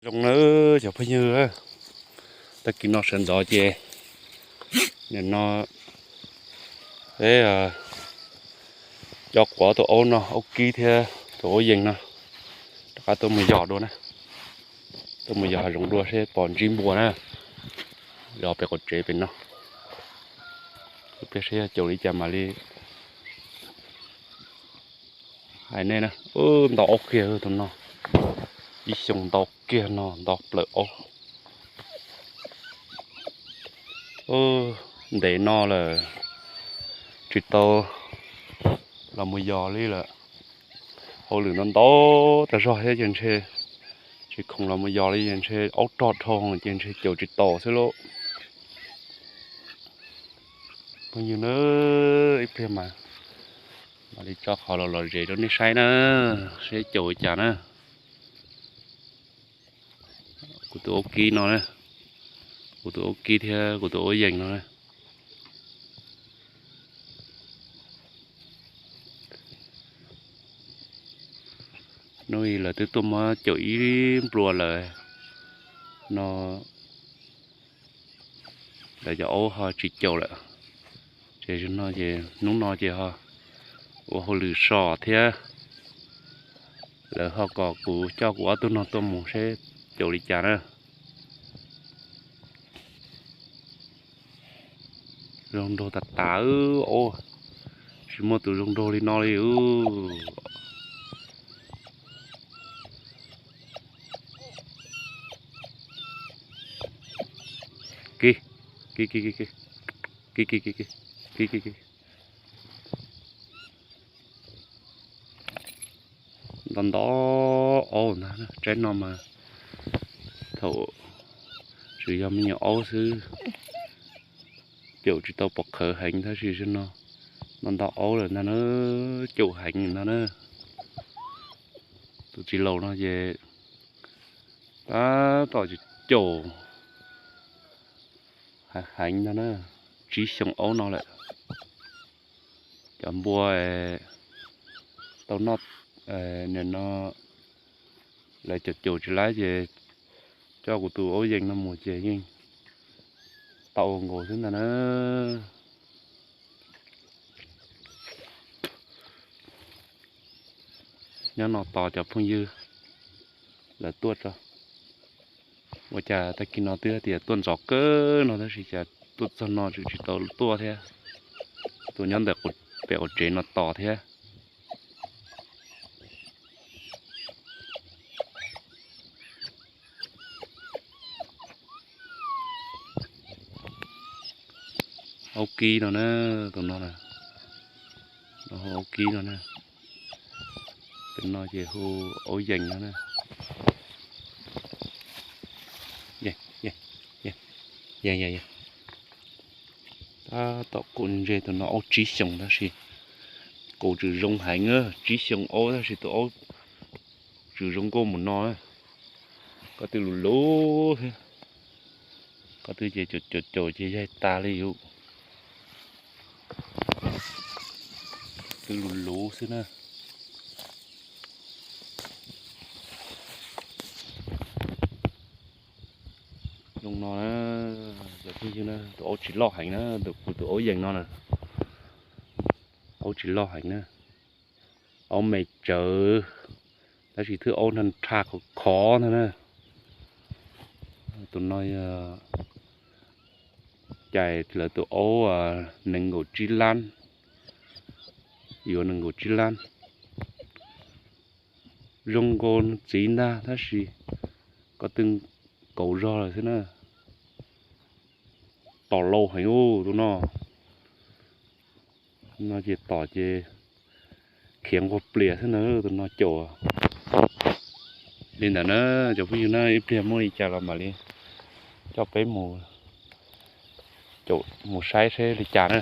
Zoo na cov phooj ywg, tag kis no sawv ntxov ces nim no peb coj kuv ob tug aub no, aub kib thiab tus aub yees no rov qab tuaj mus yos dua na. Tuaj mus yos hav zoov dua seb pom ntsib npua na. Yos pem qaum tsev pem no. Ib pliag seb yog caum li cas mam li hais nej na. Ntau aub kiag tus no, ib xyoos ntau kiag no, ntau plaws aub. Ntev no lawm tsis tau los mus yos li lawm. Hauj lwm ntau ntau tas zog thiab ces ntshe tsis khoom los mus yos li, ces ntshe aub rog dhau ces ntshe caum tsis taus xwb lauj. Phooj ywg na, ib pliag mas mam li tso qhov los lom zem rau nej saib na, seb caum li cas na. Kuv tus aub kib no na, kuv tus aub kib thiab kuv tus aub yees no na. Hnub i lawv twb tuaj muab caum ib nplua lawm no, lawv cov aub ho tsis caum lawm. Ces no ces hnub no ces ho ua hauj lwm so thiab, lawv ho kom kuv coj kuv ob tug no tuaj mus seb caum li cas na. Zoo nraug tas tas, aub tsis muaj tus zoo nraug li no li. Kiv, kiv, kiv, kiv, kiv, kiv, kiv, kiv, kiv. Ntau ntau aub ntag, tsaib no mas thaum tsuas yog me nyuam aub xwb, caum tsis tau pom qhawv heev, tab sis no ntau ntau aub lawm ntag na, caum heev ntag na. Tus txiv laus no ces tab tom caum heev ntag na, tsib xyoo aub no lawm. Cov npua tau noj, nim no lawv caum caum tsis laib ces coj kuv tus aub yees no mus ces yeej tau ua nkaus xwb ntag na. Nyob no tos cov phooj ywg lawv tuaj tso. Ua cas tag kis no twb hais tias tuaj ntxov kawg no tab sis cas tuaj txog no tseem tsis tau tuaj thiab. Tus nyob ntawm pem qaum tsev no tos thiab. Aub kib no na, tus no, no hu aub kib no na. Tus no ces hu aub yees no na. Tab tom kuv ntse tus no aub tsib xyoos tab sis kaus tseem zoo heev, tsib xyoos aub tab sis tus aub tseem zoo nkauj mus no. Koj twb luv luv thiab, koj twb ces caum caum ces yaig tas li yus. Twb luv luv xwb na. Zoo no na, cov phooj ywg na, tus aub tsis loj heev na, kuv tus aub yees no na, aub tsis loj heev na, aub me tsawv, tab sis thwb aub nrha khov khov ntag na. Tus no cais lawv tus aub nees nkaum tsib lab, yuav nees nkaum tsib lab. Zoo nkaus txiv ntag tab sis ko tw kauv zog lawm xwb na. Tom lauj heev ub tus no. No ces tom ces khiav nquag plias xwb na, tus no caum. Li ntawd na, cov phooj ywg na, ib pliag muaj li cas los mam li coj peb mus, caum mus saib seb li cas na.